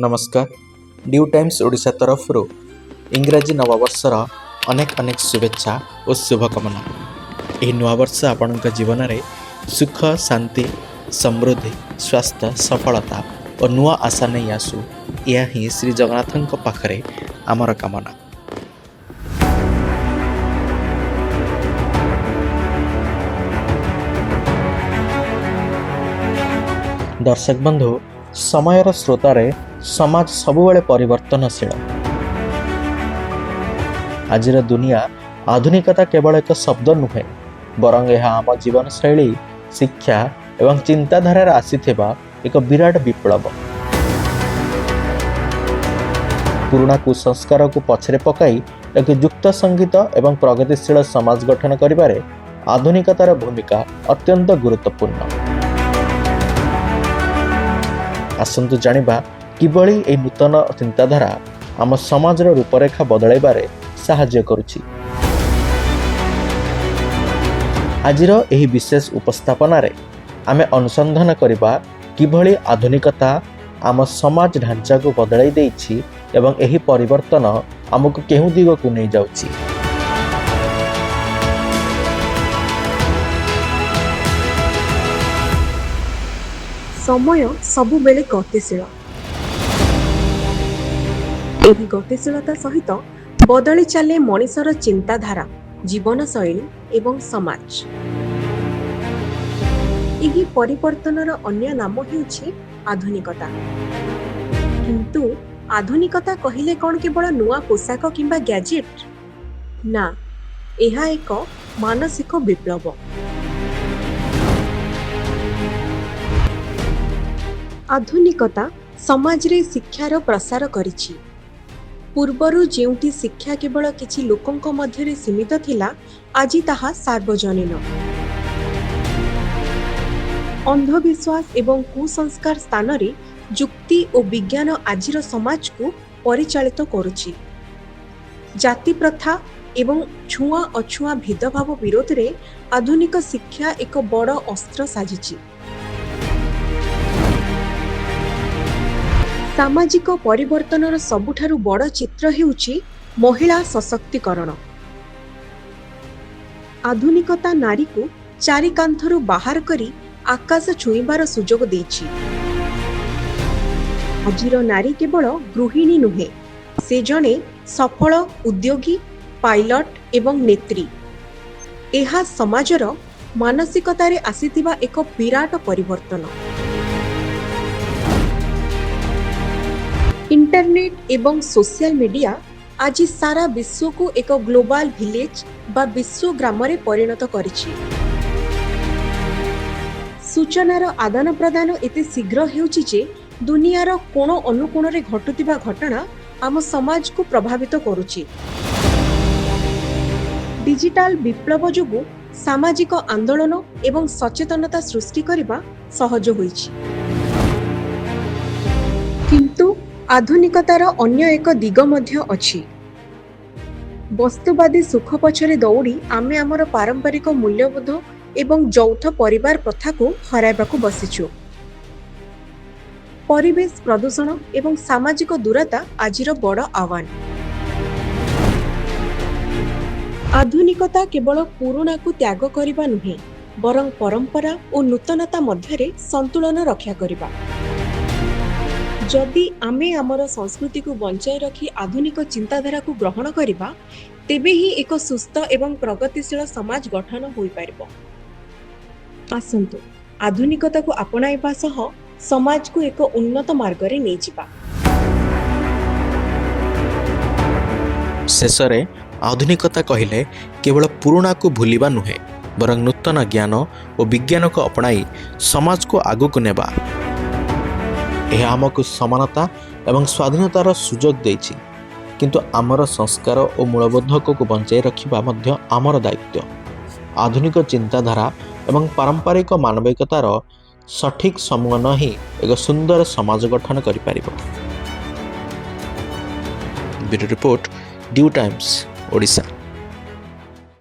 ନମସ୍କାର। ଡ୍ୟୁ ଟାଇମ୍ସ ଓଡ଼ିଶା ତରଫରୁ ଇଂରାଜୀ ନବବର୍ଷର ଅନେକ ଅନେକ ଶୁଭେଚ୍ଛା ଓ ଶୁଭକାମନା। ଏହି ନୂଆବର୍ଷ ଆପଣଙ୍କ ଜୀବନରେ ସୁଖ, ଶାନ୍ତି, ସମୃଦ୍ଧି, ସ୍ୱାସ୍ଥ୍ୟ, ସଫଳତା ଓ ନୂଆ ଆଶା ନେଇ ଆସୁ, ଏହା ହିଁ ଶ୍ରୀ ଜଗନ୍ନାଥଙ୍କ ପାଖରେ ଆମର କାମନା। ଦର୍ଶକ ବନ୍ଧୁ, ସମୟର ସ୍ରୋତରେ ସମାଜ ସବୁବେଳେ ପରିବର୍ତ୍ତନଶୀଳ। ଆଜିର ଦୁନିଆ ଆଧୁନିକତା କେବଳ ଏକ ଶବ୍ଦ ନୁହେଁ, ବରଂ ଏହା ଆମ ଜୀବନଶୈଳୀ, ଶିକ୍ଷା ଏବଂ ଚିନ୍ତାଧାରାରେ ଆସିଥିବା ଏକ ବିରାଟ ବିପ୍ଳବ। ପୁରୁଣା କୁସଂସ୍କାରକୁ ପଛରେ ପକାଇ ଏକ ଯୁକ୍ତ ସଙ୍ଗୀତ ଏବଂ ପ୍ରଗତିଶୀଳ ସମାଜ ଗଠନ କରିବାରେ ଆଧୁନିକତାର ଭୂମିକା ଅତ୍ୟନ୍ତ ଗୁରୁତ୍ୱପୂର୍ଣ୍ଣ। ଆସନ୍ତୁ ଜାଣିବା କିଭଳି ଏହି ନୂତନ ଚିନ୍ତାଧାରା ଆମ ସମାଜର ରୂପରେଖା ବଦଳାଇବାରେ ସାହାଯ୍ୟ କରୁଛି। ଆଜିର ଏହି ବିଶେଷ ଉପସ୍ଥାପନାରେ ଆମେ ଅନୁସନ୍ଧାନ କରିବା କିଭଳି ଆଧୁନିକତା ଆମ ସମାଜ ଢାଞ୍ଚାକୁ ବଦଳାଇ ଦେଇଛି ଏବଂ ଏହି ପରିବର୍ତ୍ତନ ଆମକୁ କେଉଁ ଦିଗକୁ ନେଇଯାଉଛି। ସମୟ ସବୁବେଳେ ଗତିଶୀଳ। ଏହି ଗତିଶୀଳତା ସହିତ ବଦଳି ଚାଲେ ମଣିଷର ଚିନ୍ତାଧାରା, ଜୀବନଶୈଳୀ ଏବଂ ସମାଜ। ଏହି ପରିବର୍ତ୍ତନର ଅନ୍ୟ ନାମ ହେଉଛି ଆଧୁନିକତା। କିନ୍ତୁ ଆଧୁନିକତା କହିଲେ କ'ଣ କେବଳ ନୂଆ ପୋଷାକ କିମ୍ବା ଗ୍ୟାଜେଟ୍? ନା, ଏହା ଏକ ମାନସିକ ବିପ୍ଳବ। ଆଧୁନିକତା ସମାଜରେ ଶିକ୍ଷାର ପ୍ରସାର କରିଛି। ପୂର୍ବରୁ ଯେଉଁଠି ଶିକ୍ଷା କେବଳ କିଛି ଲୋକଙ୍କ ମଧ୍ୟରେ ସୀମିତ ଥିଲା, ଆଜି ତାହା ସାର୍ବଜନୀନ। ଅନ୍ଧବିଶ୍ୱାସ ଏବଂ କୁସଂସ୍କାର ସ୍ଥାନରେ ଯୁକ୍ତି ଓ ବିଜ୍ଞାନ ଆଜିର ସମାଜକୁ ପରିଚାଳିତ କରୁଛି। ଜାତି ପ୍ରଥା ଏବଂ ଛୁଆଁ ଅଛୁଆଁ ଭେଦଭାବ ବିରୋଧରେ ଆଧୁନିକ ଶିକ୍ଷା ଏକ ବଡ଼ ଅସ୍ତ୍ର ସାଜିଛି। ସାମାଜିକ ପରିବର୍ତ୍ତନର ସବୁଠାରୁ ବଡ଼ ଚିତ୍ର ହେଉଛି ମହିଳା ସଶକ୍ତିକରଣ। ଆଧୁନିକତା ନାରୀକୁ ଚାରି କାନ୍ଥରୁ ବାହାର କରି ଆକାଶ ଛୁଇଁବାର ସୁଯୋଗ ଦେଇଛି। ଆଜିର ନାରୀ କେବଳ ଗୃହିଣୀ ନୁହେଁ, ସେ ଜଣେ ସଫଳ ଉଦ୍ୟୋଗୀ, ପାଇଲଟ ଏବଂ ନେତ୍ରୀ। ଏହା ସମାଜର ମାନସିକତାରେ ଆସିଥିବା ଏକ ବିରାଟ ପରିବର୍ତ୍ତନ। ଇଣ୍ଟରନେଟ୍ ଏବଂ ସୋସିଆଲ ମିଡିଆ ଆଜି ସାରା ବିଶ୍ୱକୁ ଏକ ଗ୍ଲୋବାଲ ଭିଲେଜ ବା ବିଶ୍ୱ ଗ୍ରାମରେ ପରିଣତ କରିଛି। ସୂଚନାର ଆଦାନ ପ୍ରଦାନ ଏତେ ଶୀଘ୍ର ହେଉଛି ଯେ ଦୁନିଆର କୋଣ ଅନୁକୋଣରେ ଘଟୁଥିବା ଘଟଣା ଆମ ସମାଜକୁ ପ୍ରଭାବିତ କରୁଛି। ଡିଜିଟାଲ ବିପ୍ଳବ ଯୋଗୁଁ ସାମାଜିକ ଆନ୍ଦୋଳନ ଏବଂ ସଚେତନତା ସୃଷ୍ଟି କରିବା ସହଜ ହୋଇଛି। କିନ୍ତୁ ଆଧୁନିକତାର ଅନ୍ୟ ଏକ ଦିଗ ମଧ୍ୟ ଅଛି। ବସ୍ତୁବାଦୀ ସୁଖ ପଛରେ ଦୌଡ଼ି ଆମେ ଆମର ପାରମ୍ପରିକ ମୂଲ୍ୟବୋଧ ଏବଂ ଯୌଥ ପରିବାର ପ୍ରଥାକୁ ହରାଇବାକୁ ବସିଛୁ। ପରିବେଶ ପ୍ରଦୂଷଣ ଏବଂ ସାମାଜିକ ଦୂରତା ଆଜିର ବଡ଼ ଆହ୍ୱାନ। ଆଧୁନିକତା କେବଳ ପୁରୁଣାକୁ ତ୍ୟାଗ କରିବା ନୁହେଁ, ବରଂ ପରମ୍ପରା ଓ ନୂତନତା ମଧ୍ୟରେ ସନ୍ତୁଳନ ରକ୍ଷା କରିବା। ଯଦି ଆମେ ଆମର ସଂସ୍କୃତିକୁ ବଞ୍ଚାଇ ରଖି ଆଧୁନିକ ଚିନ୍ତାଧାରାକୁ ଗ୍ରହଣ କରିବା, ତେବେ ହିଁ ଏକ ସୁସ୍ଥ ଏବଂ ପ୍ରଗତିଶୀଳ ସମାଜ ଗଠନ ହୋଇପାରିବ। ଆସନ୍ତୁ, ଆଧୁନିକତାକୁ ଆପଣାଇବା ସହ ସମାଜକୁ ଏକ ଉନ୍ନତ ମାର୍ଗରେ ନେଇଯିବା। ଶେଷରେ, ଆଧୁନିକତା କହିଲେ କେବଳ ପୁରୁଣାକୁ ଭୁଲିବା ନୁହେଁ, ବରଂ ନୂତନ ଜ୍ଞାନ ଓ ବିଜ୍ଞାନକୁ ଅପଣାଇ ସମାଜକୁ ଆଗକୁ ନେବା। ଏହା ଆମକୁ ସମାନତା ଏବଂ ସ୍ୱାଧୀନତାର ସୁଯୋଗ ଦେଇଛି, କିନ୍ତୁ ଆମର ସଂସ୍କାର ଓ ମୂଲ୍ୟବୋଧକୁ ବଞ୍ଚାଇ ରଖିବା ମଧ୍ୟ ଆମର ଦାୟିତ୍ୱ। ଆଧୁନିକ ଚିନ୍ତାଧାରା ଏବଂ ପାରମ୍ପରିକ ମାନବିକତାର ସଠିକ୍ ସମନ୍ୱୟ ହିଁ ଏକ ସୁନ୍ଦର ସମାଜ ଗଠନ କରିପାରିବ। Bureau report, Due Times, Odisha.